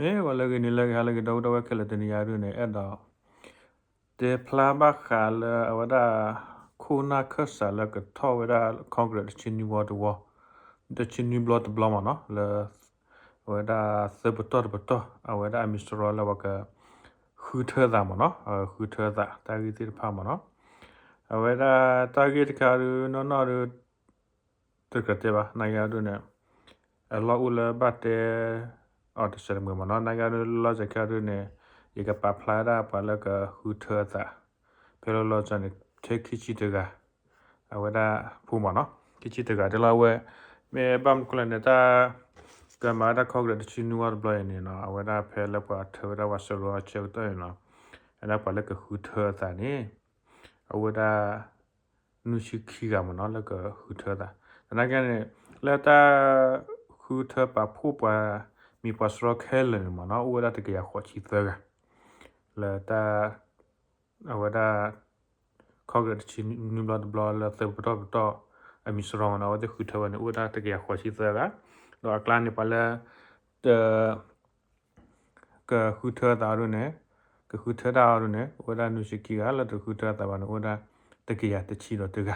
မ့ၢ်ဝဲလၢဂ့ၤန့ၣ် လၢဂ့ၤ ဟါလၢဂ့ၤ ဒီပုၢ်ဒီဝဲၢ်ခဲလၢာ် တနံၤအံၤဒုန့ၣ် အဲၣ်ဒိး တဲဖျါဘၣ်ဃးလၢအဝဲဒၣ် ခိၣ်နၢ်ခၢၣ်စးလၢကထီၣ်ဝဲဒၣ် Congress တဆံနွံဝီတဝီ, တဆံနွံဘျီတဘျီမ့ၢ်နီၤ လၢ အဝဲဒၣ်သၢပတီၢ်တပတီၢ် အဝဲဒၣ်အမံၤစရီလၢပှၤက ဃုထၢသးမ့ၢ်နီၤ, ဃုထၢသး တၢ်ဂ့ၢ်သ့ၣ်တဖၣ်မ့ၢ်နီၤ, အဝဲဒၣ်တၢ်ဂ့ၢ်တခါဒု နီၢ်နီၢ်ဒု တကြၢးတဲဘၣ် နာ်က့အီၤဒုန့ၣ် အလီၢ်အိၣ်လၢဘၣ်တဲ အီၤတစဲးတမှဲၤမ့ၢ်နီၤ, နာ်က့အီၤဒု လီၤစဲးခဲအီၤဒုန့ၣ် ယကပာ်ဖျါဝဲဒၣ်ပှၤလၢကဃုထၢအသး ဖဲလၢလီၤစဲးန့ၣ် ထဲခံဆံတဂၤ အဝဲဒၣ်ဖိမ့ၢ်နီၤ, ခံဆံတဂၤတဲလီၤဝဲ မ့ၢ်ဘၣ်မနုၤလဲၣ်န့ၣ် တၢ် ကမၤဝဲဒၣ် Congress တဆံနွံဝီတဘျီအံၤန့ၣ်နီၤ အဝဲဒၣ်ဖဲလၢပှၤထၢဝဲဒၣ်ပှၤစရီအဆၢကတီၢ်န့ၣ်နီၤ, ဝဲဒၣ်ပှၤလၢကဃုထၢအသးန့ၣ် အဝဲဒၣ် နွံဆံခံဂၤမ့ၢ်နီၤ လၢကဃုထၢအသး, သနာ်က့န့ၣ် လၢတၢ် ဃုထၢပာ်ဖှိၣ်ပှၤ မံၤပှၤစရီခဲလၢာ်န့ၣ်မ့ၢ်နီၤ အိၣ်ဝဲဒၣ်တကယၤဃိးဆံသၢဂၤ, လၢတၢ် အဝဲဒၣ် Congress တဆံနွံဘျီတဘျီလၢသၢပတီၢ်ပတီၢ် အမံၤစရီမ့ၢ်နီၤ အဝဲသ့ၣ်ဃုထၢဝဲန့ၣ် အိၣ်ဝဲဒၣ်တကယၤဃိးဆံသၢဂၤ, ဒီးအကျါန့ၣ်ပှၤလၢ တ ကဃုထၢသးအီၤဒုန့ၣ် ကဃုထၢတၢ်အီၤဒုန့ၣ် အိၣ်ဝဲဒၣ်နွံဆံခံဂၤ လၢတဃုထၢသးဘၣ်န့ၣ် အိၣ်ဝဲဒၣ်တကယၤတဆံဒီးတဂၤ,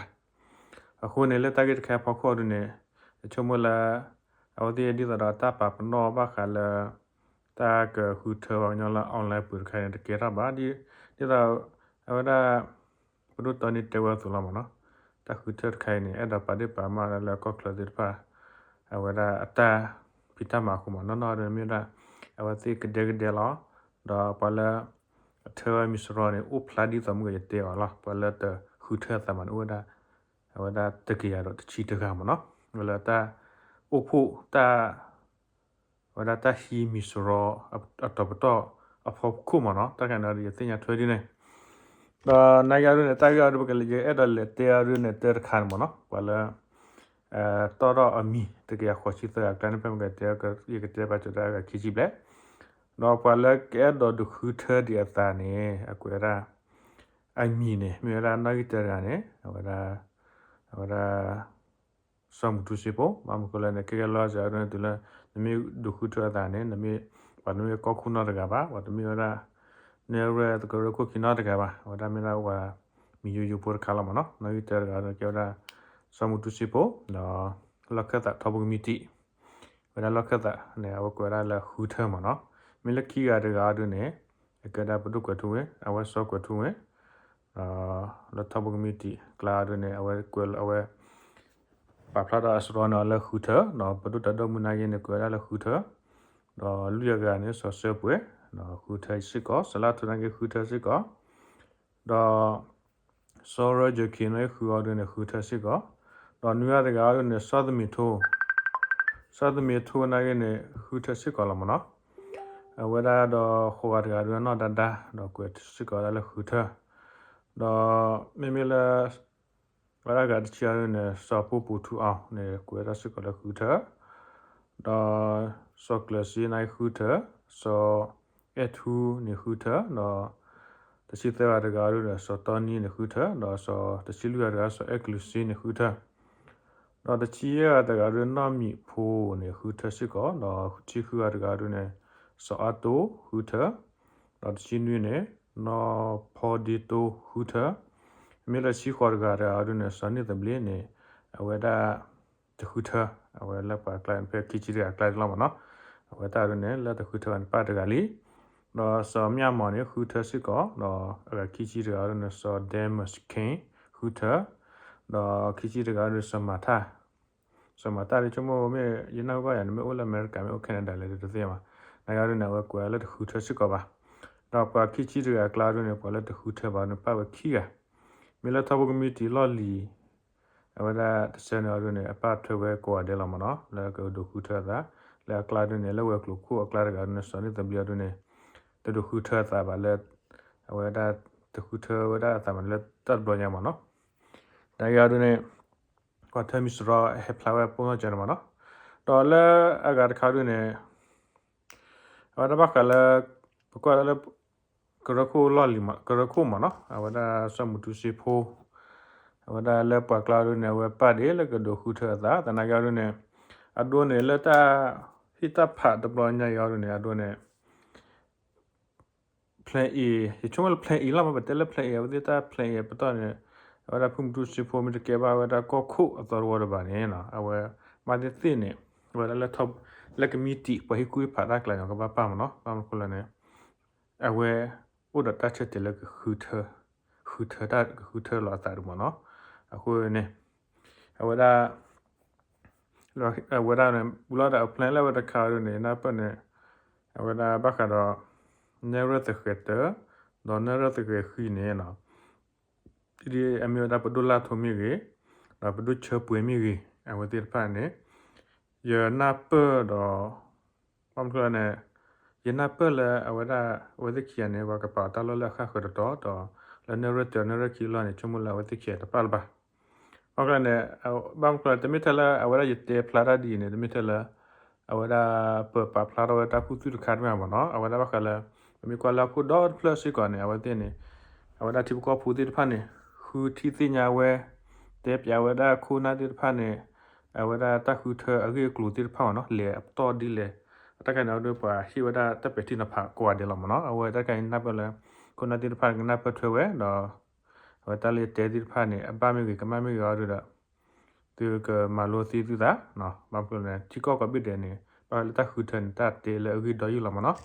အဃိန့ၣ် လၢတၢ်ဂ့ၢ်တခါအဖီခိၣ်အီၤဒုန့ၣ် ယဆိကမိၣ်လၢ အဝဲသ့ၣ်ဒ်သိးဒီးတၢ်ပာ်ပနီၣ်ဘၣ်ဃးလၢ တၢ်ကဃုထၢပှၤကညီလၢ online ပူၤတခါန့ၣ် တကဲထီၣ်ဘၣ် ဒ်သိး အဝဲဒၣ် ပဒိၣ်တီနံတဲဝဲအသိးလီၤမ့ၢ်နီၤ, တၢ်ဃုထၢတခါအံၤန့ၣ် အဲၣ်ဒိးပာ်ဒ့ၣ်ပာ်မၢ်လၢကီၢ်ချၢသ့ၣ်တဖၣ် အဝဲဒၣ်အတၢ်ဖံးတၢ်မၤအဃိမ့ၢ်နီၤ, နီၢ်နီၢ်ဒုန့ၣ်မ့ၢ်ဝဲဒၣ် အဝဲသ့ၣ်ကဒဲကဒဲလီၤ, ဒီးပှၤလၢ အထၢဝဲမံၤစရီန့ၣ် အိၣ်ဖျါဒ်သိးမုၢ်ကယတဲအီၤလီၤ, ပှၤလၢတဃုထၢအသးမးန့ၣ် အိၣ်ဝဲဒၣ် အဝဲဒၣ်တကယၤဒီးတဆံတဂၤမ့ၢ်နီၤ, လၢတၢ်အိၣ်ဖှိၣ်တၢ် အဝဲဒၣ်တၢ်ဟံးမံၤစရီအတီၤပတီၢ်အဖီခိၣ်မ့ၢ်နီၤ, တၢ်ခါန့ၣ်ဒီးယသ့ၣ်ညါထွဲဒ်န့ၣ်, ဒီးနာ်က့အီၤဒုန့ၣ် တၢ်ဂ့ၢ်အီၤဒု ပကလဲၤယအဲၣ်ဒိးလဲၤတဲအီၤဒုန့ၣ် တၢတခါန့ၣ်မ့ၢ်နီၤ, ပှၤလၢ တီၢ်ထီၣ်အမံၤ တကယၤဃိးဆံသၢဂၤအကျါန့ၣ် ဖဲမ့ၢ်ကတဲ ယကတဲပာ်စၢၤတၢ်အဂၤခံဆံဘျဲၣ်, ဒီးပှၤလၢကအဲၣ်ဒိးဒုးဃုထၢဒံးအသးန့ၣ် အကွဲးဒၣ် အမံၤန့ၣ် မ့ၢ်ဝဲဒၣ်နီၣ်ဂံၢ်တၢတဂၤန့ၣ် အဝဲဒၣ် အဝဲဒၣ် စီၤမူၤတူစ့ဖိ, ဘၣ်မနုၤဃိလဲၣ်န့ၣ် ခဲကဲလီၤစၢ်အီၤဒုန့ၣ် တုၤလၢ နမ့ၢ်ဒုးဃုထၢအသးန့ၣ် နမ့ၢ် ပှၤတမ့ၢ်ကီၢ်ခိၣ်နီတဂၤဘၣ်, ပှၤတမ့ၢ်ဝဲဒၣ် နဲၣ်ရွဲၣ်သကရၢခိၣ်ခံနီတဂၤဘၣ်, အဝဲဒၣ်မ့ၢ်ဒၣ်ပှၤ မံၤယိယိဖိတခါလီၤမ့ၢ်နီၤ, နီၣ်ဂံၢ်တၢတဂၤဒုန့ၣ် ကဲဝဲဒၣ် စီၤမူၤတူစ့ဖိ, ဒီး လီၢ်ခၢၣ်သးထီဘိကမံးတံာ် ဝဲဒၣ်လီၢ်ခၢၣ်သးန့ၣ် အဝဲကွဲးဝဲဒၣ်လၢဃုထၢမ့ၢ်နီၤ, မ့ၢ်လၢခံဂၤတဂၤအီၤဒုန့ၣ် အကဲဒၣ်ပဒိၣ်ကွဲးထူဝ့ၣ်, အဝဲစီၤကွဲးထူဝ့ၣ်, လၢထီဘိကမံးတံာ်ကျါအီၤဒုန့ၣ် အဝဲကွဲးလၢအဝဲ ပာ်ဖျါဒီးအစရီန့ၣ်လၢဃုထၢ, ဒီးပဒိၣ်တၢ်ဒီမုၢ်နာ်က့န့ၣ် ကွဲးဝဲဒၣ်လၢဃုထၢ, ဒီးလွံၢ်ဂၤတဂၤန့ၣ် စီၤစၢပှဲၤ, ဒီးဃုထၢစ့ၢ်ကီး, စလၢထူနာ်က့ဃုထၢစ့ၢ်ကီး, ဒီး စီၤရၢယၢၤခံန့ၣ်ဃုအီၤဒုန့ၣ် ဃုထၢစ့ၢ်ကီး, ဒီးနွံဂၤတဂၤအီၤဒုန့ၣ် စီၤသမံးထိ, စီၤသမံးထိနာ်က့န့ၣ် ဃုထၢစ့ၢ်ကီးလီၤမ့ၢ်နီၤ, အဝဲဒၣ်ဒီးဃိးဂၤတဂၤဒုနီၢ်ဒါဒါ ဒီးကွဲးစ့ၢ်ကီးဝဲဒၣ်လၢဃုထၢ, ဒီးမ့မ့ၢ်လၢ ဝဲဒၣ်ဂၤတဆံအီၤဒုန့ၣ် စီၤပူပူထူအီၤန့ၣ် ကွဲးဝဲဒၣ်စ့ၢ်ကီးလၢဃုထၢ, ဒီး စီၤကျၢၤစ့နာ်က့ဃုထၢ, စီၤအဲၣ်ထူန့ၣ်ဃုထၢ, ဒီး တဆံသၢဂၤတဂၤအီၤဒုန့ၣ် စီၤတီနံန့ၣ်ဃုထၢ, ဒီးစီၤတဆံလွံၢ်ဂၤတဂၤ စီၤအဲၣ်ကလုးစ့န့ၣ်ဃုထၢ, ဒီးတဆံယဲၢ်ဂၤတဂၤအီၤဒု နီၢ်မံးဖိန့ၣ်ဃုထၢစ့ၢ်ကီး, ဒီးတဆံဃုဂၤတဂၤအီၤဒုန့ၣ် စီၤအါတိဃုထၢ, ဒီးတဆံနွံန့ၣ် နီၢ်ဖီဒ့တိဃုထၢ, မ့ၢ်လၢတဆံဃိးတဂၤတဂၤအီၤဒုန့ၣ် စီၤနံၣ်သဘျ့န့ၣ် အဝဲဒၣ် တဃုထၢ, အဝဲလၢပှၤကျါန့ၣ် ဖဲခံဆံတဂၤအကျါန့ၣ်လီၤမ့ၢ်နီၤ, အဝဲတၢ်ဒုန့ၣ် လၢတဃုထၢဘၣ်န့ၣ် ပၣ်တဂၤလံ, ဒီးစီၤမၠၣ်မီၤန့ၣ် ဃုထၢစ့ၢ်ကီး, ဒီးအဂၤခံဆံတဂၤအီၤဒုန့ၣ် စီၤ Dennis King ဃုထၢ, ဒီးခံဆံတဂၤအီၤဒု စီၤမၤထၣ်, စီၤမၤထၣ်ဒုဆိကမိၣ်မ့ၢ် ယနၢ်ဟူဘၣ်ယၤန့ၣ် မ့ၢ်အိၣ်လၢအမဲရကၤ မ့ၢ်အိၣ် Canada လဲၣ်ဒုတသ့ၣ်ညါဘၣ်, နာ်က့အီၤဒုန့ၣ် အဝဲကွဲးလၢတဃုထၢစ့ၢ်ကီးဘၣ်, ဒီးပှၤခံဆံတဂၤအကျါဒုန့ၣ် ပှၤလၢတဃုထၢဘၣ်န့ၣ် ပၣ်ဝဲခံဂၤ, မ့ၢ်လၢထီဘိကမံးတံာ်လီၢ်လံၤ အဝဲဒၣ်တဆၢန့ၣ်အီၤဒုန့ၣ် အပၣ်ထွဲဝဲကိးဂၤဒဲးလီၤမ့ၢ်နီၤ, လၢကဒုးဃုထၢအသး, လၢအကျါဒုန့ၣ်လၢဝဲၤကျိၤခိၣ်အကျါတဂၤဒုန့ၣ် စီၤနံၣ်သဘျ့အီၤဒုန့ၣ် တဒုးဃုထၢအသးဘၣ်လၢ အဝဲဒၣ်တဃုထၢဝဲဒၣ်အသးမးလၢတၢ်တဘျီညါမ့ၢ်နီၤ, နာ်က့အီၤဒုန့ၣ် ပှၤထၢမံၤစရီဟဲဖျါဝဲပိာ်မုၣ်ကၠၢန့ၣ်မ့ၢ်နီၤ, ဒီးလၢအဂၤတခါဒုန့ၣ် အဝဲဒၣ်ဘၣ်ဃးလၢ ပကွၢ်ဒၣ်လၢ ကရၢခိၣ်လီၢ်လံၤမး ကရၢခိၣ်မးနီၤ အဝဲဒၣ်စီၤမူၤတူစ့ဖိ အဝဲဒၣ်လၢပှၤကျါဒုန့ၣ် အဝဲပၣ်ဒ့ၣ်လၢကဒုးဃုထၢအသး သနာ်က့အီၤဒုန့ၣ် အဒိန့ၣ်လၢတၢ်ဟ့ၣ်တၢ်ဖးတဘျီညါအံၤအီၤဒုန့ၣ် အဒိန့ၣ် plan A, ယဆိကမိၣ်လၢ plan A လီၤမး ပတဲလၢ plan A အဝဲသ့ၣ်တၢ် plan A အပတီၢ်န့ၣ် အဝဲဒၣ်ဖုၣ်မုၢ်ထူၣ်စ့ဖိ မ့ၢ်တကဲဘၣ်ဝဲဒၣ်ကီၢ်ခိၣ်အသီတဝီတဘၣ်န့ၣ်နီၤ အဝဲမၤသ့ၣ်သ့ၣ်န့ၣ် အဝဲဒၣ်လၢထီၣ် လၢကမံးတံာ် ပှၤဟ့ၣ်ကူၣ်ဟ့ၣ်ဖးတၢ်ကျါန့ၣ် ကဘၣ်ပာ်မးနီၤ ဘၣ်မနုၤဃိလဲၣ်န့ၣ် အဝဲအိၣ်ဒီးတၢ်ဆၢတဲာ်လၢကဃုထၢ ဃုထၢတၢ် ကဃုထၢလီၤအသးဒံးမးနီၤ အဃိန့ၣ် အဝဲဒၣ် အဝဲဒၣ်န့ၣ် ပူၤလီၤဒီးအ plan လၢအဝဲတခါအံၤဒ်န့ၣ် နၢ်ပၢၢ်န့ၣ် အဝဲဒၣ်ဘၣ်ဃးဒီး နဲၣ်ရွဲၣ်သဃဲၤတၢ ဒီးနဲၣ်ရွဲၣ်သဃဲၤခံန့ၣ်နီၤ ဒ်အမ့ၢ်ဝဲဒၣ်ပဒိၣ်လၢ်ထိမ့ၢ်ဂ့ၤ, ဒီးပဒိၣ်ဆၢပှဲၤမ့ၢ်ဂ့ၤ, အဝဲသ့ၣ်တဖၣ်န့ၣ် ယနၢ်ပၢၢ်ဒီး ဘၣ်မနုၤလဲၣ်န့ၣ် ယနၢ်ပၢၢ်လၢအဝဲဒၣ် အဝဲသ့ၣ်ခံဂၤန့ၣ် ပှၤကပာ်အီၤတၢ်လီၢ်လၢအဃၣ်ဃၢၤတတီၤဒီး လၢနဲၣ်ရွဲၣ်တၢ နဲၣ်ရွဲၣ်ခံအလီၢ်န့ၣ် ဆိကမိၣ်လၢအဝဲသ့ၣ်ခံဂၤတပာ်လၢၤဘၣ်. ဘၣ်မနုၤလဲၣ်န့ၣ် ဘၣ်မနုၤလဲၣ် တမ့ၢ်ထဲလၢအဝဲဒၣ်ယတဲဖျါတၢ်ဒ်အံၤန့ၣ် တမ့ၢ်ထဲလၢ အဝဲဒၣ်ပပာ်ဖျါထီၣ်ဝဲတၢ်ခူသူၣ်တခါတမ့ၢ်ဘၣ်နီၤ အဝဲဒၣ်ဘၣ်ဃးလၢ ပမ့ၢ်ကွၢ်လၢအခိၣ်ဒီတဖျၢၣ်စ့ၢ်ကီးန့ၣ် အဝဲသ့ၣ်န့ၣ် အဝဲဒၣ်ထံဖိကီၢ်ဖိသ့ၣ်တဖၣ်န့ၣ် ဃုထံၣ်သ့ၣ်ညါဝဲ တဲပၠးဝဲဒၣ်ခိၣ်နၢ်သ့ၣ်တဖၣ်န့ၣ် အဝဲဒၣ်တၢ်ဃုထၢအဂ့ၢ်အကျိၤသ့ၣ်တဖၣ်မ့ၢ်နီၤ လဲၤအပတီၢ်ဒ်လဲၣ် တၢ်ခါန့ၣ်အဒိ ပှၤဟ့ၣ်ဝဲဒၣ်တၢ်ပဲာ်ထံနီၤဖးကိးဂၤဒဲးလီၤမ့ၢ်နီၤ အဝဲတၢ်ခါန့ၣ်နၢ်ပၢၢ်လၢ ခိၣ်နၢ်သ့ၣ်တဖၣ်ကနၢ်ပၢၢ်ထွဲဝဲဒီး အဝဲတၢ်လၢယတဲသ့ၣ်တဖၣ်န့ၣ် အဘၣ်မ့ၢ်ဂ့ၤ ကမၣ်မ့ၢ်ဂ့ၤအီၤဒုဒီး သုကမၤလိသ့သုသး ဘၣ်မနုၤလဲၣ်န့ၣ် ထံကီၢ်ကိးဘ့ၣ်ဒဲးန့ၣ် ဘၣ်ဃးလၢတၢ်ဃုထၢန့ၣ် တၢ်တဲလၢအဂ့ၢ်ဒီယုၢ်လီၤမ့ၢ်နီၤ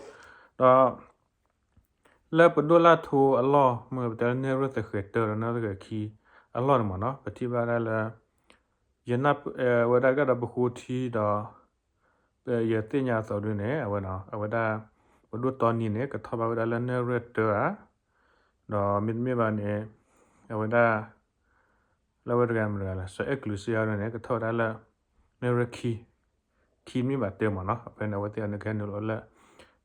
ဒီး လၢပဒိၣ်လၢ်ထိအလီၢ် မ့ၢ်ပတဲလၢနဲၣ်ရွဲၣ်သဃဲၤတၢဒီးနဲၣ်ရွဲၣ်သဃဲၤခံအလီၢ်န့ၣ်မ့ၢ်နီၤ ပထံၣ်ဘၣ်ဒၣ်လၢ ယနၢ်ပၢၢ် အဝဲဒၣ်ကဒီးပဃိထံဒီး ယသ့ၣ်ညါအသိးဒ်န့ၣ် အဝဲ အဝဲဒၣ် ပဒိၣ်တီနံၤန့ၣ် ကထီၣ်ဘၣ်ဝဲဒၣ်လၢနဲၣ်ရွဲၣ်တၢဧါ, ဒီးမ့တမ့ၢ်ဘၣ်န့ၣ် အဝဲဒၣ် လၢအဝဲတဂၤမတၤတဂၤလဲၣ် စီၤအဲၣ်ကျုးစ့အံၤဒ်န့ၣ် ကထီၣ်ဝဲဒၣ်လၢ နဲၣ်ရွဲၣ်ခံ ခံမ့ၢ်ဘၣ်တၢမ့ၢ်နီၤ အဖဲန့ၣ် အဝဲသ့ၣ်အံၤန့ၣ် ကဟဲနုာ်လီၤလၢ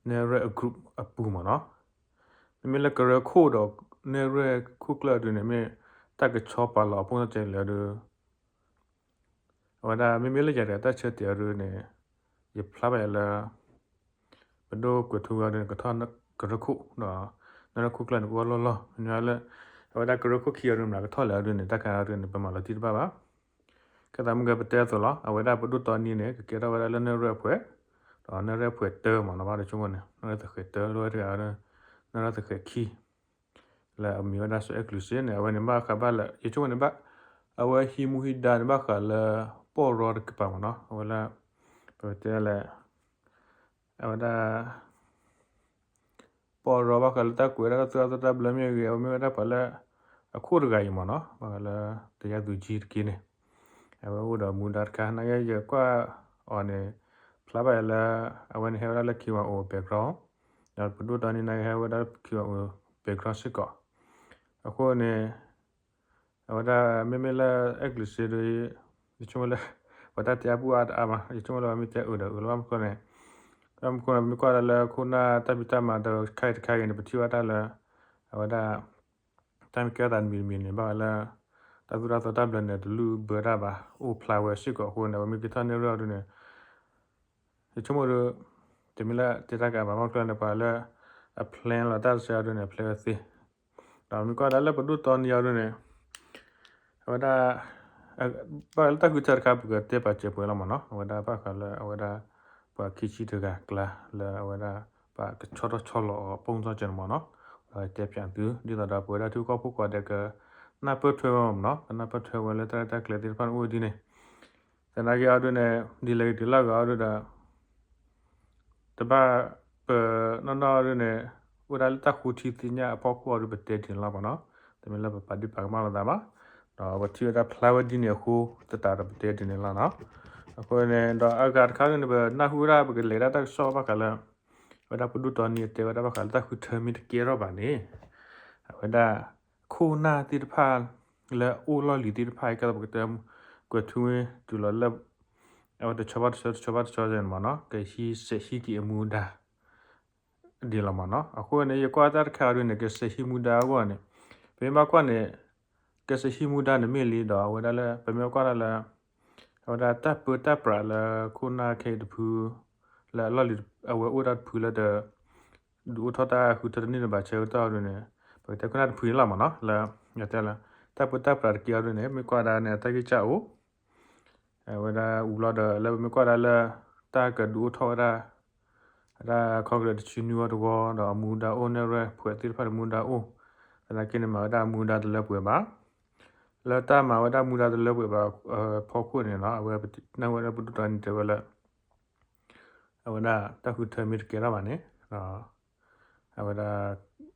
နဲၣ်ရွဲၣ်အ group အပူၤမ့ၢ်နီၤ မ့မ့ၢ်လၢကရၢခိၣ်ဒီး နဲၣ်ရွဲၣ်ခိၣ်ကျၢၢ်အံၤဒ်န့ၣ် မ့ၢ်တၢ်ကဆီပာ်လီၤအပိၢ်စၢၤလဲၣ်ဒီး အဝဲဒၣ်မ့မ့ၢ်လၢယၤတဂၤတၢ်ဆၢတဲာ်အံၤဒ်န့ၣ် ယဖျါဘၣ်ယၤလၢ ပဒိၣ်ကွဲးထူအံၤဒ်န့ၣ် ကထီၣ်ကရၢခိၣ်ဒီး နဲၣ်ရွဲၣ်ခိၣ်ကျၢၢ်န့ၣ် ကအိၣ်လီၢ်လီၢ် မ့ၢ်လၢ အဝဲဒၣ်ကရၢခိၣ်ခံအံၤဒ်န့ၣ် ကထီၣ်လဲၣ်အံၤဒ်န့ၣ် တၢ်ခါအံၤဒ်န့ၣ် ပမၤလီၤတံၢ်တဘၣ်ဘၣ် ကဲသးမုၢ်ကဲပတဲအသိးလီၤ အဝဲဒၣ်ပဒိၣ်တီနံၤန့ၣ် ကကဲထီၣ်ဝဲဒၣ်လၢနဲၣ်ရွဲၣ်အဖှဲး ဒီးနဲၣ်ရွဲၣ်အဖှဲးတၢမ့ၢ်နီၤ ဘၣ်ဒီးဆိကမိၣ်န့ၣ် နဲၣ်ရွဲၣ်သဃဲၤတၢ လၢဝဲတဂၤ နဲၣ်ရွဲၣ်သဃဲၤခံ လၢအမံၤဝဲဒၣ်စီၤအဲၣ်ကျုးစ့န့ၣ် အဝဲန့ၣ်ဘၣ်ဃးဘၣ်လၢ ယဆိကမိၣ်န့ၣ်ဘၣ် အဝဲဟံးမူဟံးဒါန့ၣ် ဘၣ်ဃးလၢ ပီၢ်ရီတကပၤမ့ၢ်နီၤ အဝဲလၢ ပကတဲလဲၣ် အဝဲဒၣ် ပီၢ်ရီဘၣ်ဃးလၢတၢ်ကွဲးဒၣ်တၢ်သိၣ်တၢ်သီတၢ်ဘျၢမ့ၢ်ဂ့ၤ အဝဲမ့ၢ်ဝဲဒၣ်ပှၤလၢ အခိၣ်တဂၤအံၤမ့ၢ်နီၤ ဘၣ်ဃးလၢ တယါသူၣ်ကၠံတက့ၢ်န့ၣ် အဝဲအိၣ်ဒီးမူဒါတခါ နာ်က့ယကွၢ်အီၤန့ၣ် ဖျါဘၣ်ယၤလၢ အဝဲန့ၣ်ဟဲဝဲဒၣ်လၢ ခံဝၤအိၣ် background ဒီးပဒိၣ်တီနံၤနာ်က့ ဟဲဝဲဒၣ်လၢ ခံဝၤအိၣ် background စ့ၢ်ကီး အဃိန့ၣ် အဝဲဒၣ်မ့မ့ၢ်လၢအဲၣ်ကျုးစ့ဒီး ယဆိကမိၣ်လၢ ပှၤတၢ်တဲအါပုၢ်အါတအါမး ယဆိကမိၣ်လၢပှၤမ့ၢ်တဲအၢဒီးအၢလီၤ ဘၣ်မနုၤအဃိန့ၣ် ဘၣ်မနုၤအဃိန့ၣ် ပမ့ၢ်ကွၢ်ဒၣ်လၢခိၣ်နၢ်တၢ်ဖံးတၢ်မၤဒီးခဲအံၤတခါအံၤန့ၣ် ပထံၣ်ဘၣ်တၢ်လၢ အဝဲဒၣ် တၢ်မ့ၢ်ကဲထီၣ်သးတမံၤတမံၤန့ၣ် ဘၣ်ဃးလၢ တၢ်သိၣ်တၢ်သီတၢ်ဘျၢန့ၣ် တလုၢ်ဘၢတၢ်ဘၣ် အိၣ်ဖျါဝဲစ့ၢ်ကီးအဃိန့ၣ် ပမ့ၢ်က့ၤထီၣ်နဲၣ်ရွဲၣ်အံၤဒ်န့ၣ် ယဆိကမိၣ်ဒီး တမ့ၢ်လၢတဲတၢ်ကးဘၣ် ဘၣ်မနုၤအဃိန့ၣ် ပှၤလၢ အ plan လီၤတၢ်တဆၢအံၤဒ်န့ၣ် အ plan ဝဲသ့ ဒီးမ့ၢ်ကွၢ်ဒၣ်လၢပဒိၣ်တီနံၤအံၤဒ်န့ၣ် အဝဲဒၣ် ဘၣ်ဃးလၢတၢ်ဃုထၢတခါ ပကတဲပာ်စၢၤပှဲၤလီၤမ့ၢ်နီၤ အဝဲဒၣ်ဘၣ်ဃးလၢအဝဲဒၣ် ပှၤခံဆံတဂၤကျါ လၢအဝဲဒၣ် ပှၤကဆီထီၣ်ဆီလီၤအီၤပိၢ်စၢၤကဲန့ၣ်မ့ၢ်နီၤ တဲပၠးသု ဒ်သိးဒီးပဝဲဒၣ်ထံဖိကီၢ်ဖိကိးဂၤဒဲးက နၢ်ပၢၢ်ထွဲဝဲမ့ၢ်နီၤ ကနၢ်ပၢၢ်ထွဲဝဲလၢတၢ်ရဲၣ်တၢ်ကျဲၤသ့ၣ်တဖၣ်န့ၣ်အိၣ်ဝဲဒ်န့ၣ် သနာ်က့အံၤဒ်န့ၣ် ဒ်လဲၣ်ဂ့ၤဒ်လဲၣ်ဂ့ၤအံၤဒ်ဒီး တဘၣ်ပနီၢ်နီၢ်အံၤဒ်န့ၣ် အိၣ်ဒၣ်လၢတၢ်ဃုထံသ့ၣ်ညါအဖီခိၣ်အံၤဒ် ပတဲဒ်န့ၣ်လီၤမ့ၢ်နီၤ တမ့ၢ်လၢပပာ်ဒံးပာ်ကမၣ်လိာ်သးဘၣ် ဒီးပထံၣ်ဝဲဒၣ်ဖျါဝဲဒ်န့ၣ်အဃိ သတးဒီးပတဲဒ်န့ၣ်လီၤနီၤ အဃိန့ၣ် ဒီးအဂၤတခါဒ်န့ၣ် ပနၢ်ဟူဝဲဒၣ် ပကလဲၤဒၣ်တၢ်ကစီၣ်ဘၣ်ဃးလၢ အဝဲဒၣ်ပဒိၣ်တီနံၤအတဲဝဲဒၣ်ဘၣ်ဃးလၢတၢ်ဃုထၢမ့ၢ်တကဲထီၣ်ဘၣ်န့ၣ် အဝဲဒၣ် ခိၣ်နၢ်သ့ၣ်တဖၣ် လၢအအိၣ်လီၢ်လံၤသ့ၣ်တဖၣ်အံၤ ကဲသိးပကတဲ ကွဲးထူဝ့တုၤလီၤလၢ အဝဲတဆီဘၣ်တဆီ တဆီဘၣ်တဆီန့ၣ်မ့ၢ်နီၤ ကဟံးစဲးဟံးက့ၤအမူဒါ ဒ်လီၤမ့ၢ်နီၤ အဃိန့ၣ် ယကွၢ်တၢ်တခါအံၤဒ်န့ၣ် ကစဲးဟံးမူဒါအဂီၢ်န့ၣ် ပမ့ၢ်ဘၣ်ကွၢ်န့ၣ် ကစဲးဟံးမူဒါန့ၣ်မ့ၢ်လံဒီး အဝဲဒၣ်လၢ ပမ့ၢ်ကွၢ်ဒၣ်လၢ အဝဲဒၣ်တၢ်ပၢတၢ်ပြးလၢခိၣ်နၢ်ခဲအံၤတဖု လၢအလီၢ်လံၤ အဝဲအိၣ်တၢ်တဖုလၢတ ဒုးအိၣ်ထီၣ်တၢ်ဃုထၢတန့ၢ်တဘၣ်ဆၢကတီၢ်အံၤဒ်န့ၣ် ပကတဲခိၣ်နၢ်တဖုန့ၣ်လီၤမ့ၢ်နီၤ လၢ ယတဲလၢ တၢ်ပၢတၢ်ပြးတက့ၢ်အံၤဒ်န့ၣ် မ့ၢ်ကွၢ်ဒၣ်န့ၣ် အတၢ်ဂံၢ်စၢ်အိၣ် အဝဲဒၣ်ဝံၤလီၤဒီး လၢပမ့ၢ်ကွၢ်ဒၣ်လၢ တၢ်ကဒုးအိၣ်ထီၣ်ဝဲဒၣ် အဝဲဒၣ် Congress တဆံနွံဝီတဝီ ဒီးအမူဒါအိၣ် နဲၣ်ရွဲၣ် ဖှဲးသ့ၣ်တဖၣ်န့ၣ် မူဒါအိၣ်, သနာ်က့န့ၣ် မၤဝဲဒၣ်မူဒါတလၢပှဲၤဘၣ်. လၢတၢ်မၤဝဲဒၣ်မူဒါတလၢပှဲၤဘၣ်အဖီခိၣ်န့ၣ်နီၤ အဝဲပတဲဝဲလၢ အဝဲဒၣ်တၢ်ဃုထၢမ့ၢ်တကဲထီၣ်ဘၣ်န့ၣ် အဝဲဒၣ်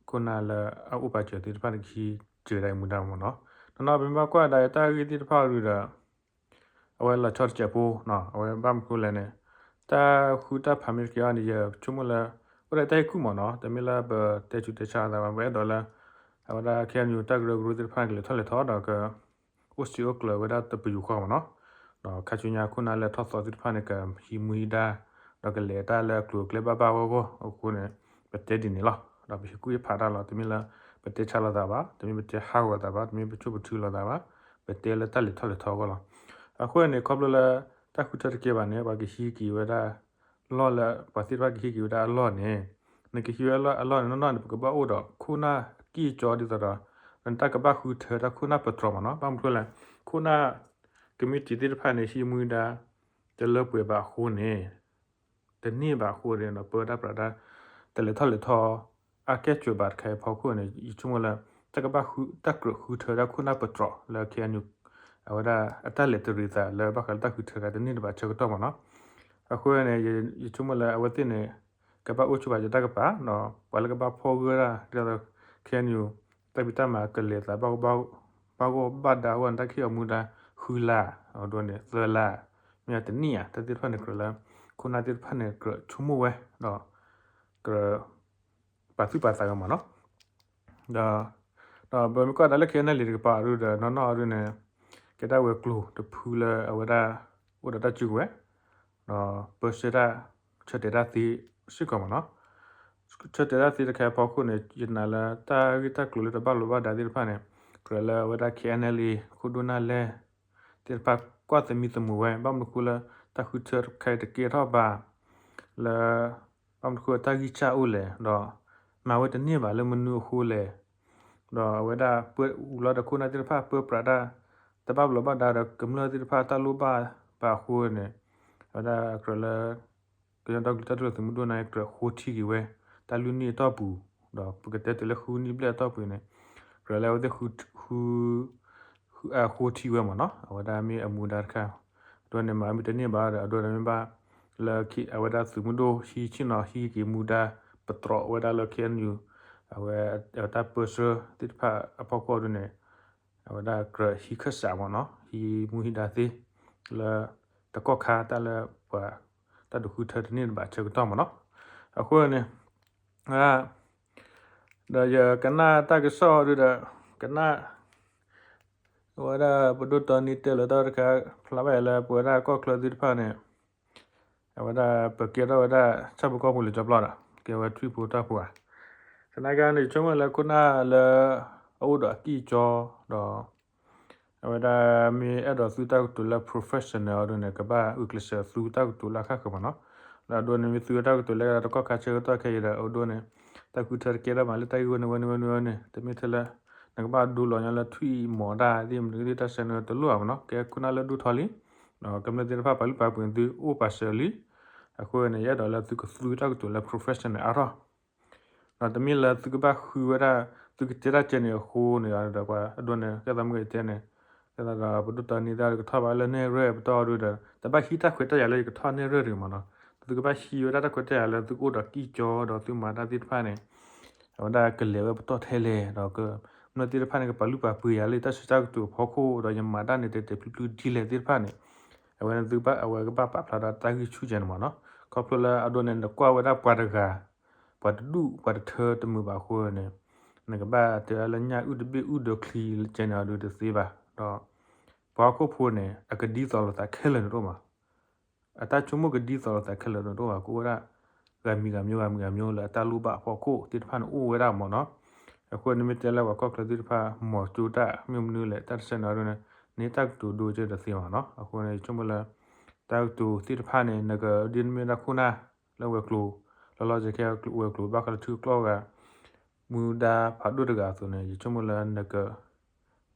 ခိၣ်နၢ်လၢအအိၣ်ပာ်စၢၤသ့ၣ်တဖၣ်န့ၣ် ကဟံးစၢၤဒၣ်အံၤမူဒါမ့ၢ်နီၤ. နီၢ်နီၢ် ပမ့ၢ်ဘၣ်ကွၢ်ဒၣ်တၢ်ဂ့ၢ်သ့ၣ်တဖၣ်အံၤဒီး အဝဲလီၤဆီတစဲးဖိနီၤ အဝဲဘၣ်မနုၤဃိလဲၣ်န့ၣ် တၢ်ဃုတၢ်ဖးမ့ၢ်တကဲထီၣ်န့ၣ် ယဆိကမိၣ်လၢ အိၣ်ဒီးတၢ်ဟ့ၣ်ကူၣ်မ့ၢ်နီၤ တမ့ၢ်လၢပတဲဆူးတဲဆါအသးဘၣ် ပအဲၣ်ဒိးလၢ အဝဲဒၣ် KNU တၢ်ကရၢကရိသ့ၣ်တဖၣ်န့ၣ် ကလဲၤထီၣ်လဲၤထီဒီးက အိၣ်စ့အိၣ်ကျၢၤဝဲဒၣ်တပယူာ်ဃီမ့ၢ်နီၤ. ဒီးခါဆူညါခိၣ်နၢ်လၢထီၣ်သီသ့ၣ်တဖၣ်န့ၣ် ကဟံးမူဟံးဒါ ဒီးကလဲၤတၢ်လၢအကျိၤအကျဲဘၣ်ဘၣ်ဂီၢ်ဂီၢ်အဃိန့ၣ် ပတဲဒ်န့ၣ်လီၤ. ဒီးပဟ့ၣ်ကူၣ်ဟ့ၣ်ဖးတၢ်လီၤ တမ့ၢ်လၢ ပတဲဆါလိာ်သးဘၣ် တမ့ၢ်ပတဲဟးဂီၤသးဘၣ် တမ့ၢ်ပဆိၣ်ပထုလိာ်သးဘၣ် ပတဲလၢတၢ်လဲၤထီၣ်လဲၤထီအဂီၢ်လီၤ. အဃိန့ၣ် ခီဖျိလၢ တၢ်ဃုထၢတကဲဘၣ်န့ၣ် ပှၤကဟံးက့ၤဝဲဒၣ် လီၢ်လၢ ပှၤသ့ၣ်တဖၣ်ကဟံးက့ၤဝဲဒၣ်အလီၢ်န့ၣ် နကဟံးဝဲအလီၢ်န့ၣ် နီၢ်နီၢ်န့ၣ် ပကဘၣ်အိၣ်ဒီးခိၣ်နၢ်အကံၢ်အကီဒ်သိးဒီး နတၢ်ကဘၣ်ဃုထၢတၢ်ခိၣ်နၢ်ပတြီၤမ့ၢ်နီၤ. ဘၣ်မနုၤဃိလဲၣ် ခိၣ်နၢ် ကမံးတံာ်သ့ၣ်တဖၣ်န့ၣ် ဟံးမူဒါ တလၢပှဲၤဘၣ်အဃိန့ၣ် တန့ၢ်ဘၣ်အဃိန့ၣ် ပဝဲဒၣ်ပြးဒၣ် တလဲၤထီၣ်လဲၤထီ အကဲစၢၤဘၣ်တခါအံၤအဖီခိၣ်န့ၣ် ယဆိကမိၣ်လၢ တၢ်ကဘၣ်ဃု တၢ်ကြၢးဃုထၢဒၣ်ခိၣ်နၢ်ပတြီၤလၢ KNU အဝဲဒၣ်အတၢ်လဲၤတရံးသးလၢဘၣ်ဃးလၢတၢ်ဃုထၢတန့ၢ်တဘၣ်ဆၢကတီၢ်မ့ၢ်နီၤ. အဃိန့ၣ် ယဆိကမိၣ်လၢအဝဲသ့ၣ်န့ၣ် ကဘၣ်အိၣ်ဆိးဘၣ်ယတၢ်ကပၤ ဒီးပှၤလၢကဘၣ်ဖီၣ်ဂၢၢ်ဒၣ် ဒ်သိး KNU တၢ်ဖံးတၢ်မၤကလဲၤသး ဘၣ်ဂီၢ်ဘၣ်ဒါအဂီၢ်န့ၣ် တၢ်ကဟ့ၣ်အီၤမူဒါ ဃုလါ အဒိန့ၣ် သၢလါ မ့ၢ်တနံၣ်ဧါ တၢ်သ့ၣ်တဖၣ်န့ၣ်ကြၢးလၢ ခိၣ်နၢ်သ့ၣ်တဖၣ်န့ၣ် ကြၢးဆိကမိၣ်ဝဲ ဒီး ကြၢး ပာ်သူၣ်ပာ်သးဝဲမ့ၢ်နီၤ. ဒီး ဒီးပမ့ၢ်ကွၢ်ဒၣ်လၢ KNLA တကပၤအဒိဒီး နီၢ်နီၢ်အဒိန့ၣ် ကဲဒၣ်ဝဲၤကျိၤတဖုလၢအဝဲဒၣ် အိၣ်ဒီးတၢ်စုကဝဲၤ ဒီးပၢဆှၢတၢ် ဆၢတဲာ်တၢ်သ့စ့ၢ်ကီးမ့ၢ်နီၤ. ဆၢတဲာ်တၢ်သ့တခါအဖီခိၣ်န့ၣ် ယနာ်လၢတၢ်ဂ့ၢ်တၢ်ကျိၤလၢတဘၣ်လိာ်ဘၣ်ဒါသ့ၣ်တဖၣ်န့ၣ် ကြၢးလၢအဝဲဒၣ် KNLA ခိၣ်ဒိၣ်နၢ်လဲၢ် သ့ၣ်တဖၣ်ကွၢ်သမံသမိးဝဲ ဘၣ်မနုၤဃိလၢ တၢ်ဃုထၢတခါအံၤတကဲထီၣ်ဘၣ် လၢ ဘၣ်မနုၤဃိတၢ်ဂံၢ်စၢ်အိၣ်လဲၣ် ဒီး မၤဝဲတန့ၢ်ဘၣ်လၢမနုၤအဃိလဲၣ် ဒီးအဝဲဒၣ်ပၢလီၤဒီးခိၣ်နၢ်သ့ၣ်တဖၣ်ပၢပြးတၢ် တဘၣ်လိာ်ဘၣ်ဒါဒီးကမျၢၢ်သ့ၣ်တဖၣ်တၢ်လိၣ်ဘၣ်ဘၣ်အဃိန့ၣ် အဝဲဒၣ်ကြၢးလၢ ကညီဒီကလုာ်တၢ်ထူၣ်ဖျဲးသုးမုၢ်ဒိၣ်န့ၣ် ကြၢးဃိထံက့ၤဝဲ တၢ်လွံၢ်နံၣ်အတီၢ်ပူၤ ဒီးပကတဲတုၤလၢဃုနံၣ်ဘျဲၣ်အတီၢ်ပူၤန့ၣ် ကြၢးလၢအဝဲသ့ၣ်ဃု ဃု ဃုထံဝဲမ့ၢ်နီၤ အဝဲဒၣ်မ့ၢ်အမူဒါတခါ အဒိန့ၣ်မၤမ့ၢ်တန့ၢ်ဘၣ်ဒီး အဒိန့ၣ်မ့ၢ်ဘၣ်လၢ အဝဲဒၣ်သုးမုၢ်ဒိၣ်ဟံးဆ့ၣ်နီၤဟံးက့ၤမူဒါ ပတြီၤဝဲဒၣ်လၢ KNU အဝဲ တၢ်ပၢဆှၢသ့ၣ်တဖၣ်အဖီခိၣ်အဒိန့ၣ် အဝဲဒၣ်ကြၢးဟံးခၢၣ်စးမ့ၢ်နီၤ ဟံးမူဟံးဒါသ့ လၢတကီၢ်ခါတၢ်လၢပှၤ တၢ်ဒုးဃုထၢတန့ၢ်တဘၣ်ဆၢကတီၢ်မ့ၢ်နီၤ အဃိန့ၣ် ဒီးယကနၣ်တၢ်ကစီၣ်ဒုဒီး ကနၣ် အဝဲဒၣ်ပဒိၣ်တီနံတဲလၢတၢ်တခါ ဖျါဘၣ်ယၤလၢပဝဲဒၣ်ကီၢ်ချၢသ့ၣ်တဖၣ်န့ၣ် အဝဲဒၣ်ပကဲထီၣ်ဝဲဒၣ်ဆၣ်ဖိကီၢ်ဖိလၢကၠီပျီဒီး ကဲဝဲထွံၣ်ဖိတၢ်ဖိဧါ. သနာ်က့န့ၣ် ယဆိကမိၣ်လၢခိၣ်နၢ်လၢ အအိၣ်ဒီးအကံၢ်အကီဒီး အဝဲဒၣ်မ့ၢ်အဲၣ်ဒိးသူတၢ်ကတိၤလၢ professional အဒိန့ၣ် ကဘၣ်အုၣ်ကျဲးစၢးသူတၢ်ကတိၤလၢအဃၣ်ဃၢၤမ့ၢ်နီၤ. ဒီးအဒိန့ၣ်မ့ၢ်သူတၢ်ကတိၤလၢတကီၢ်ခါဆၢကတီၢ်ခဲအံၤဒီး အဒိန့ၣ် တၢ်ဃုထၢတကဲထီၣ်မးလၢတၢ်ဂ့ၢ်ဝဲန့ၣ်ဝဲန့ၣ်ဝဲန့ၣ်ဝဲန့ၣ် တမ့ၢ်ထဲလၢ နကဘၣ်ဒိလီၤညီလၢထွံၣ်မီၤတၢ်သ့ၣ်မနုၤသ့ၣ်တၢ်ဆၢန့ၣ်တလိၣ်ဘၣ်မ့ၢ်နီၤ. ကဲခိၣ်နၢ်လၢဒိၣ်ထီၣ်လံ ဒီးကမျၢၢ်သ့ၣ်တဖၣ်ပာ်လုၢ်ပာ်ပှ့ၤသုအိၣ်ပာ်စၢၤလံ. အဃိန့ၣ် ယအဲၣ်ဒိးလၢသုကသူတၢ်ကတိၤလၢ professional အါထီၣ် ဒီးတမ့ၢ်လၢသုကဘၣ်ဃုဝဲဒၣ် သုကတဲတၢ်ကဲန့ၣ်အဃိန့ၣ်ဒီး ပှၤအဒိန့ၣ် ကဲသးမုၢ်ကတဲန့ၣ် ကဲသးဒီးပဒိၣ်တီနံသ့ၣ်ကထီၣ်ဘၣ်လၢနဲၣ်ရွဲၣ်ပတီၢ်ဒုဒီး တဘၣ်ဟံးတၢ်ခွဲးတၢ်ယာ်လၢယကထီၣ်နဲၣ်ရွဲၣ်တဂ့ၤမ့ၢ်နီၤ. သုကဘၣ်ဟံးဝဲဒၣ်တၢ်ခွဲးတၢ်ယာ်လၢသုကအိၣ်ဒီးကံၢ်ကၠီဒီးသုမၤတၢ်သ့ၣ်တဖၣ်န့ၣ် အဝဲဒၣ်ကလဲၤဝဲပတီၢ်ထဲလဲၣ် ဒီးကမျၢၢ်သ့ၣ်တဖၣ်န့ၣ် ကပာ်လုၢ်ပာ်ပှ့ၤယၤလၢတၢ်စံးတၢ်ကတိၤအဖီခိၣ် ဒီးယမၤတၢ်န့ၣ်တဲာ်တဲာ်ဖျုဖျုဒ်လဲၣ်သ့ၣ်တဖၣ်န့ၣ် အဝဲန့ၣ်သုကဘၣ် အဝဲကဘၣ်ပာ်ဖျါဒီးတၢ်ဂံၢ်ဆူၣ်ကဲန့ၣ်မ့ၢ်နီၤ. ခီဖျိလၢအဒိန့ၣ် နကွၢ်ဝဲဒၣ်ပှၤတဂၤ ပှၤတဒူၣ်ပှၤတထၢတမုာ်ဘၣ်အဃိန့ၣ် နကဘၣ်တဲလၢညၣ်အုၣ်တဘ့ၣ်အုၣ်ဒီးချံကဲန့ၣ်အဒိတသ့ဘၣ်. ဒီးပှၤဟီၣ်ခိၣ်ဖိန့ၣ် အကဒ်သိးလိာ်သးခဲလၢာ်န့ၣ်တအိၣ်ဘၣ် အတၢ်ဆိကမိၣ်ကဒ်သိးလိာ်သးခဲလၢာ်န့ၣ်တအိၣ်ဘၣ် ကအိၣ်ဝဲဒၣ် ဂၤမံၤဂၤမံၤဂၤမံၤဂၤမံၤလၢအတၢ်လိၣ်ဘၣ်အဖီခိၣ်သ့ၣ်တဖၣ်န့ၣ်အိၣ်ဝဲဒၣ်မ့ၢ်နီၤ. အဃိန့ၣ်မ့ၢ်တဲလၢပှၤကီၢ်ချၢသ့ၣ်တဖၣ် မီၤကၠိတၢ်မ့ၢ်မနုၤလဲၣ် တၢ်တဆၢန့ၣ်အဒိန့ၣ် နတၢ်ကတိၤဒိကဲတသ့မ့ၢ်နီၤ. အဃိန့ၣ် ယဆိကမိၣ်လၢ တၢ်ကတိၤသ့ၣ်တဖၣ်န့ၣ် နကဒ်နမ့ၢ်ဒၣ်ခိၣ်နၢ်လၢဝဲၤကျိၤ လီၤလီၤဆဲးဆဲး ဝဲၤကျိၤဘၣ်ဃးလၢထံကျိဂၤ မူဒါဖးဒိၣ်တဂၤအသိးန့ၣ် ယဆိကမိၣ်လၢနက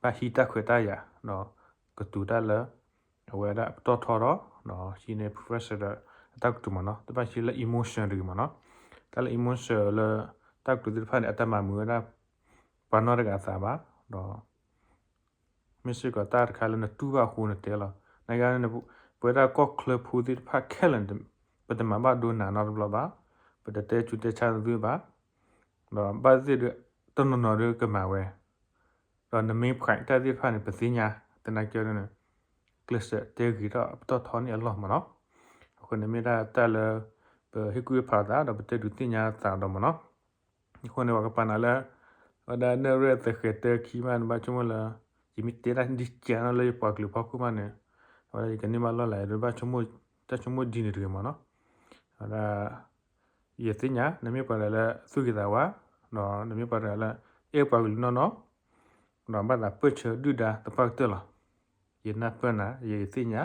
ဘၣ်ဟံးတၢ်ခွဲးတၢ်ယာ် ဒီးကတိၤတၢ်လၢ အဝဲဒၣ်ပတီၢ်ထီဒီး ဟံးန့ၢ် professor ဒီး အတၢ်ကတိၤမ့ၢ်နီၤ, တဘၣ်ဟံးလၢ emotion တဂ့ၤမ့ၢ်နီၤ. တၢ်လၢ emotion လၢ တၢ်ကတိၤသ့ၣ်တဖၣ်န့ၣ် အတမၤမုာ်ဝဲဒၣ် ပှၤနီတဂၤအသးဘၣ်, ဒီး မ့ၢ်စ့ၢ်ကီးတၢ်တခါလၢနတူၢ်ဘၣ်အဃိနတဲလီၤ. နာ်က့န့ၣ် ပဝဲဒၣ်ကီၢ်ချၢဖိသ့ၣ်တဖၣ်ခဲလၢာ်န့ၣ် ပတမၤဘၣ်ဒိနၤနီတဘျီဘၣ်, ပတတဲဆူးတဲဆါသုဘၣ်, ဒီးဘၣ်သ့ၣ်သ့ၣ်ဒီး တနီၤနီၤဒီးကမၤဝဲ, ဒီးနမ့ၢ်ဖှဲးတၢ်သ့ၣ်တဖၣ်န့ၣ် ပသ့ၣ်ညါ, သနာ်က့န့ၣ် ကျဲးစၢးတဲဂ့ၤထီၣ်ပတီၢ်ထီန့ၢ်အလီၢ်မ့ၢ်နီၤ. အဃိန့ၣ်မ့ၢ်ဒၣ်တၢ်လၢ ပဟ့ၣ်ကူၣ်ဟ့ၣ်ဖးသး ဒီးပတဲဒုးသ့ၣ်ညါသးဒီးမ့ၢ်နီၤ. အဃိန့ၣ် ပှၤကပာ်နၤလၢ အဝဲဒၣ်နရဲၣ်သဃဲၤတၢခံမး နဘၣ်ဆိကမိၣ်လၢ ယမ့ၢ်တဲတၢ်ဒ်ကဲနီၤလၢယပှၤကလုာ်ဖီခိၣ်မးန့ၣ် အဝဲဒၣ်ယကန့ၢ်ဘၣ်လီၢ်လၤ ယတဘၣ်ဆိကမိၣ် တၢ်ဆိကမိၣ်ဒ်န့ၣ်တဂ့ၤမ့ၢ်နီၤ. အဝဲဒၣ် ယသ့ၣ်ညါ နမ့ၢ်ပှၤတဂၤလၢသူၣ်ဂ့ၤသးဝါ, ဒီးနမ့ၢ်ပှၤတဂၤလၢ အဲၣ်ပှၤကလုာ်နီၢ်နီၢ်, ဒီးဘၣ်သးပၢၢ်ဆၢဒုၣ်ဒါသပှၢ်ကတၢၢ်လီၤ. ယနၢ်ပၢၢ်နၤ ယသ့ၣ်ညါ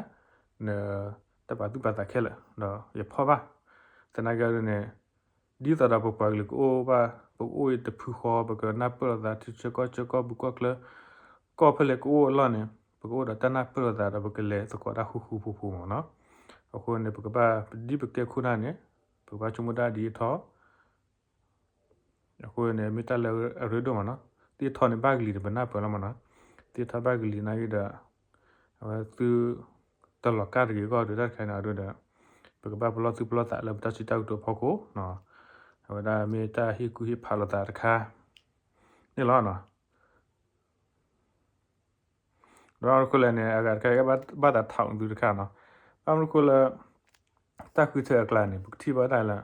နတၢ်ပာ်သူၣ်ပာ်သးခဲလၢာ် ဒီးယဖီၣ်ဘၣ်. သနာ်က့န့ၣ် ဒ်သိးဒီးပပှၤကလုာ်ကအိၣ်ဘၣ် ပကအိၣ်တဖုဃီ ပကနၢ်ပၢၢ်လိာ်သး ထံဆၢကီၢ်ဆၢ ကီၢ်ပူၤကီၢ်ချၢ ကီၢ်ဖဲလဲၣ်ကအိၣ်အလီၢ်န့ၣ် ပကအိၣ်ဒီးတၢ်နၢ်ပၢၢ်လိာ်သးဒီး ပကလဲၤသကိးတၢ်ဃူဃူဖိးဖိးမ့ၢ်နီၤ. အဃိန့ၣ် ပကဘၣ် ပဒ်ပကဲခိၣ်နၢ်န့ၣ် ပကဘၣ်ဆိကမိၣ်တၢ်ဒ်အံၤထီၣ် အဃိန့ၣ် မ့ၢ်တၢ်လၢအရ့ဒိၣ်မ့ၢ်နီၤ. ဒ်အံၤထီၣ်န့ၣ် ဘၣ်ကလံၤန့ၣ် ပနၢ်ပၢၢ်လီၤမ့ၢ်နီၤ. ဒ်အံၤထီၣ်ဘၣ်ကလံၤနာ်က့ဒီး အဝဲသု တလီၤကၢ်တဂ့ၤအဂီၢ်ဒီး တၢ်တခါန့ၣ်အဒိဒီး ပကဘၣ်ပလီၢ်သူၣ်ပလီၢ်သးလၢပတၢ်စံးတၢ်ကတိၤအဖီခိၣ်, အဝဲဒၣ်မ့ၢ်တၢ်ဟ့ၣ်ကူၣ်ဟ့ၣ်ဖးလိာ်သးတခါန့ၣ်လီၤ. ဒီးတခိၣ်လဲၣ်န့ၣ် အဂၤတခါ ဘၣ်သးထီၣ်သုတခါနီၤ. ဘၣ်မနုၤဃိလၢ တၢ်ဃုထၢအကျါန့ၣ် ပကထံၣ်ဘၣ်တၢ်လၢ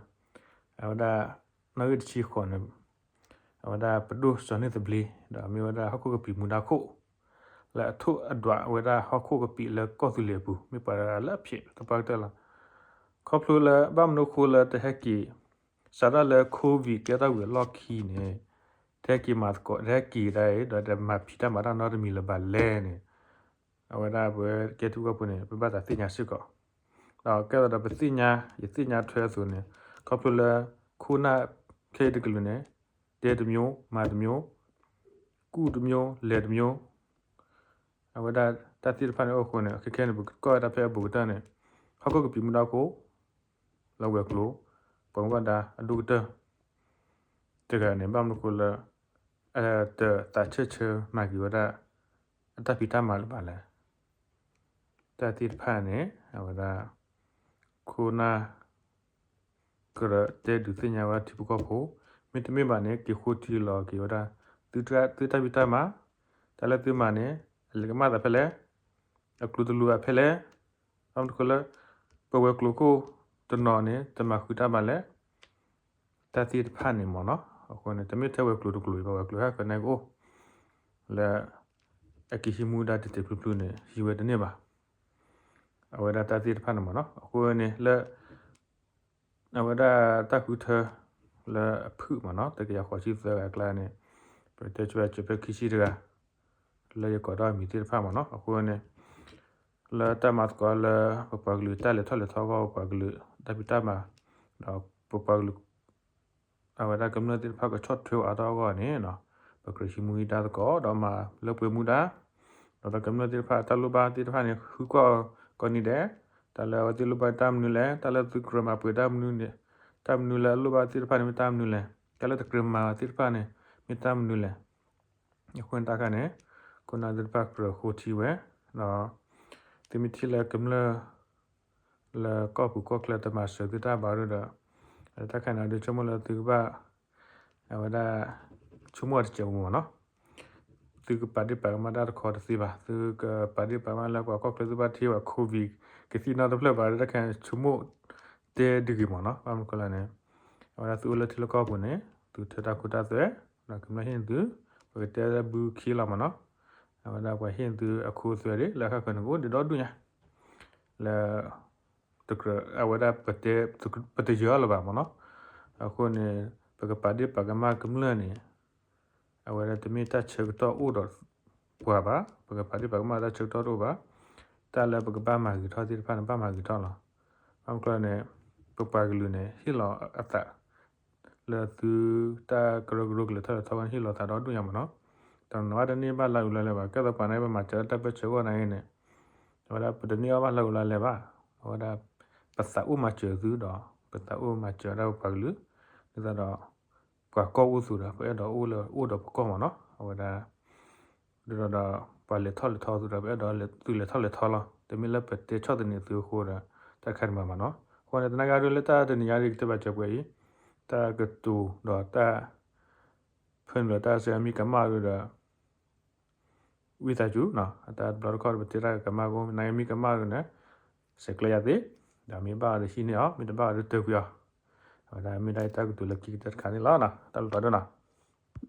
အဝဲဒၣ် နီၣ်ဂံၢ်တဆံဃိးန့ၣ် အဝဲဒၣ်ပဒိၣ်စီၤန့ၢ်သဘျ့ ဒီးမ့ၢ်ဝဲဒၣ်ဟီၣ်ခိၣ်ကပံာ်မူဒါခိၣ် လၢအထိၣ်အဒွးဝဲဒၣ်ဟီၣ်ခိၣ်ကပံာ်လၢကီၢ်သူလ့ၤအပူၤ မ့ၢ်ပှၤတဂၤလၢအဖျဲးသပှၢ်ကတၢၢ်လီၤ. ခီဖျိလၢဘၣ်မနုၤဃိလၢတဟဲက့ၤ စးထီၣ်လၢ COVID ကဲထီၣ်ဝံၤအလီၢ်ခံန့ၣ် တဟဲက့ၤမၤသကိး တဟဲက့ၤဒၣ်အံၤ ဒီးတမၤဖံးတၢ်မၤတၢ်နီတမံၤလၢၤဘၣ်လဲၣ်န့ၣ် အဝဲဒၣ်ပဝဲကဲထူၣ်ကီၢ်ဖိန့ၣ် ပဘၣ်သးသ့ၣ်ညါစ့ၢ်ကီး. ဒီးကဲသိးဒီးပသ့ၣ်ညါ ယသ့ၣ်ညါထွဲအသိးန့ၣ် ခီဖျိလၢ ခိၣ်နၢ်ခဲအံၤတကလုာ်န့ၣ် တဲတမျိုး မၤတမျိုး ကူၣ်တမျိုး လဲၤတမျိုး အဝဲဒၣ်တၢ်သ့ၣ်တဖၣ်န့ၣ်အိၣ်အဃိန့ၣ် ခဲခဲန့ၣ် ပကကွၢ်ဝဲဒၣ်ဖဲအဘူးကတၢၢ်န့ၣ် ဟီၣ်ခိၣ်ကပံာ်မူဒါခိၣ် လၢဝဲၤကျိၤ ပှၤမူဘၣ်ဒါအဒိၣ်ကတၢၢ် တဂၤန့ၣ် ဘၣ်မနုၤဃိလၢ အတသးဆၢဆၢမၤက့ၤဝဲဒၣ် အတၢ်ဖံးတၢ်မၤလၢၤဘၣ်လဲၣ်. တၢ်သ့ၣ်တဖၣ်န့ၣ် အဝဲဒၣ် ခိၣ်နၢ် ကရၢတဲဒုးသ့ၣ်ညါဝဲထံဖိကီၢ်ဖိ, မ့တမ့ၢ်ဘၣ်န့ၣ် က့ၤဃိထံလီၤက့ၤဝဲဒၣ် သုတၢ် သုတၢ်ဖံးတၢ်မၤ, တၢ်လၢသုမၤန့ၣ် အလဲၤကမၣ်သးဖဲလဲၣ်, အကျိၤတလိၤဘၣ်ဖဲလဲၣ်, ဘၣ်မနုၤဃိလၢ ပဝဲၤကျိၤခိၣ်တနီၤန့ၣ် တမၤဃုာ်တၢ်ဘၣ်လဲၣ်, တၢ်သ့ၣ်တဖၣ်န့ၣ်မ့ၢ်နီၤ, အဃိန့ၣ် တမ့ၢ်ထဲဝဲၤကျိၤတကျိၤအံၤဘၣ်, ဝဲၤကျိၤဟဲဃၢၤန့ၣ်ကအိၣ် လၢ အက့ၤဟံးမူဒါတဲာ်တဲာ်ဖျုးဖျုးန့ၣ် ဟံးဝဲတန့ၢ်ဘၣ်. အဝဲဒၣ်တၢ်သ့ၣ်တဖၣ်န့ၣ်မ့ၢ်နီၤ, အဃိန့ၣ်လၢ အဝဲဒၣ်တၢ်ဃုထၢ လၢအဖုၣ်မ့ၢ်နီၤ, တကယၤဃိးဆံသၢဂၤအကျါန့ၣ် ပတဲဆၢဝဲစၢၤဖဲခံဆံတဂၤ လၢယကိးထီၣ်အမံၤသ့ၣ်တဖၣ်မ့ၢ်နီၤ, အဃိန့ၣ် လၢတၢ်မၤသကိးလၢ ပပှၤကလုာ်တၢ်လဲၤထီၣ်လဲၤထီအဂီၢ် ပပှၤကလုာ်တၢ်ဖံးတၢ်မၤ ဒီးပပှၤကလုာ် အဝဲဒၣ်ကမျၢၢ်သ့ၣ်တဖၣ်ကဆီၣ်ထွဲအါထီၣ်အဂီၢ်န့ၣ် ပကြၢးဟံးမူဟံးဒါသကိး ဒီးမၤလၢပှဲၤမူဒါ, ဒီးကမျၢၢ်သ့ၣ်တဖၣ်တၢ်လိၣ်ဘၣ်သ့ၣ်တဖၣ်န့ၣ် ဃုကွၢ်ကိးနံၤဒဲး, တၢ်လၢအဝဲသ့ၣ်လိၣ်ဘၣ်တၢ်မနုၤလဲၣ်, တၢ်လၢသုကြၢးမၤပှဲၤတၢ်မနုၤန့ၣ် တၢ်မနုၤလၢအလိၣ်ဘၣ်သ့ၣ်တဖၣ်န့ၣ်မ့ၢ်တၢ်မနုၤလဲၣ်, တၢ်လၢတကြၢးမၤသ့ၣ်တဖၣ်န့ၣ် မ့ၢ်တၢ်မနုၤလဲၣ်. အဃိန့ၣ်တၢ်ခါန့ၣ် ခိၣ်နၢ်သ့ၣ်တဖၣ်ကြၢးဃိထံဝဲ, ဒီး သုမ့ၢ်ထံၣ်လၢကမျၢၢ် လၢကီၢ်ပူၤကီၢ်ချၢတမၤစၢၤသုတၢ်ဘၣ်ဒီး တၢ်ခါန့ၣ်ဒီးဆိကမိၣ်လၢသုကဘၣ် အဝဲဒၣ် ဆိကမိၣ်အတစဲးမ့ၢ်နီၤ, သုကပာ်ဒ့ၣ်ပာ်ကမၣ်တၢ်တခီတသ့ဘၣ်, သုကပာ်ဒ့ၣ်ပာ်ကမၣ်လၢပှၤကီၢ်ချၢသုဘၣ်ထံၣ်ဝဲ COVID ကသံၣ်နီတဖျၢၣ်ဘၣ်ဒီး တၢ်ခါန့ၣ်ဆိကမိၣ်တဲဒ်ဂ့ၤမ့ၢ်နီၤ, ဘၣ်မနုၤဃိလဲၣ်န့ၣ် အဝဲဒၣ်သုအိၣ်လၢထံလၢကီၢ်ပူၤန့ၣ် သုထၢတၢ်ခိတၢ်သွဲ, ဒီးကမျၢၢ်ဟ့ၣ်သု ပကတဲလၢဘုခ့လီၤမ့ၢ်နီၤ, အဝဲဒၣ်ပှၤဟ့ၣ်သုအခိအသွဲဒၣ် လၢအခါခီန့ၣ် ကအိၣ်ဒံးဒီဒူၣ်ညါ လၢ တကြၢး အဝဲဒၣ်ပတဲ ပတယၢၤအီၤလၢၤဘၣ်မ့ၢ်နီၤ, အဃိန့ၣ် ပကပာ်ဒ့ၣ်ပာ်ကမၣ်ကမျၢၢ်န့ၣ် အဝဲဒၣ်တမ့ၢ်တၢ်ဆၢကတီၢ်အိၣ်ဒီးပှၤဘၣ်, ပကပာ်ဒ့ၣ်ပာ်ကမၣ်တၢ်ဆၢကတီၢ်တအိၣ်ဘၣ်, တၢ်လၢပကဘၣ်မၤဂ့ၤထီၣ်သ့ၣ်တဖၣ်န့ၣ် ဘၣ်မၤဂ့ၤထီၣ်လီၤ. ဘၣ်မနုၤလဲၣ်န့ၣ် ပပှၤကလုာ်န့ၣ် ဟ့ၣ်လီၤအသး လၢသုတၢ်ကရၢကရိကလဲၤထီၣ်လဲၤထီဝဲန့ၣ် ဟ့ၣ်လီၤသးဒီဒူၣ်ညါမ့ၢ်နီၤ, တနီၤဘၣ်တန့ၢ်ဘၣ်လၢအုးလၢလဲၤဘၣ်, ကဲသိးပှၤန့ၣ် ပမၤစၢၤလၢတၢ်ပၢဆှၢအဂီၢ်န့ၣ်န့ၣ် အဝဲဒၣ်ပတန့ၢ်အီၣ်ဘၣ်လၢအုးလၢလဲၤဘၣ်, အဝဲဒၣ် ပသးအိၣ်မၤစၢၤသုဒီး ပသးအိၣ်မၤစၢၤဒၣ်ပပှၤကလုာ်, ဒ်သိးဒီး ပှၤကီၢ်အိၣ်သူဒီး ပအဲၣ်ဒိးအိၣ်လၢအိၣ်ဒီးပကီၢ်မးနီၤ. အဝဲဒၣ် ဒ်သိးဒီး ပှၤလဲၤထီၣ်လဲၤထီသုဒီး ပအဲၣ်ဒိးသုလဲၤထီၣ်လဲၤထီလီၤ. တမ့ၢ်လၢပတဲဆီၣ်သနံးသုအဃိဒီး တၢ်တခါတမၤဘၣ်နီၤ. အဃိန့ၣ် သနာ်က့ဒုးလၢတၢ်တနံၤညါဒ်ကတဲဘၣ်စၢၤပှဲၤအံၤ တၢ်ကတိၤဒီးတၢ် ဖၢနုာ်လီၤတၢ်စၢၤအမံၤကမၣ်ဒုးဒီး ဝံသးစူၤနီၤ အတၢ်တဘျီတခီၣ်ဒီး ပတဲတၢ်ကမၣ်ဖိ နမံၤကမၣ်ဒုးန့ၣ် ဆဲးကျၢယၤသ့, ဒီးမ့ၢ်ဘၣ်အီၤဒီးဟံးန့ၢ်အီၤ, မ့ၢ်တဘၣ်အီၤဒီးတၢၢ်ကွံာ်အီၤ. အဝဲဒၣ်မ့ၢ်ဒၣ်တၢ်ကတိၤလၢခံကတၢၢ်တခါန့ၣ်လီၤ. တၢ်ဘျုးဖးဒိၣ်နီၤ.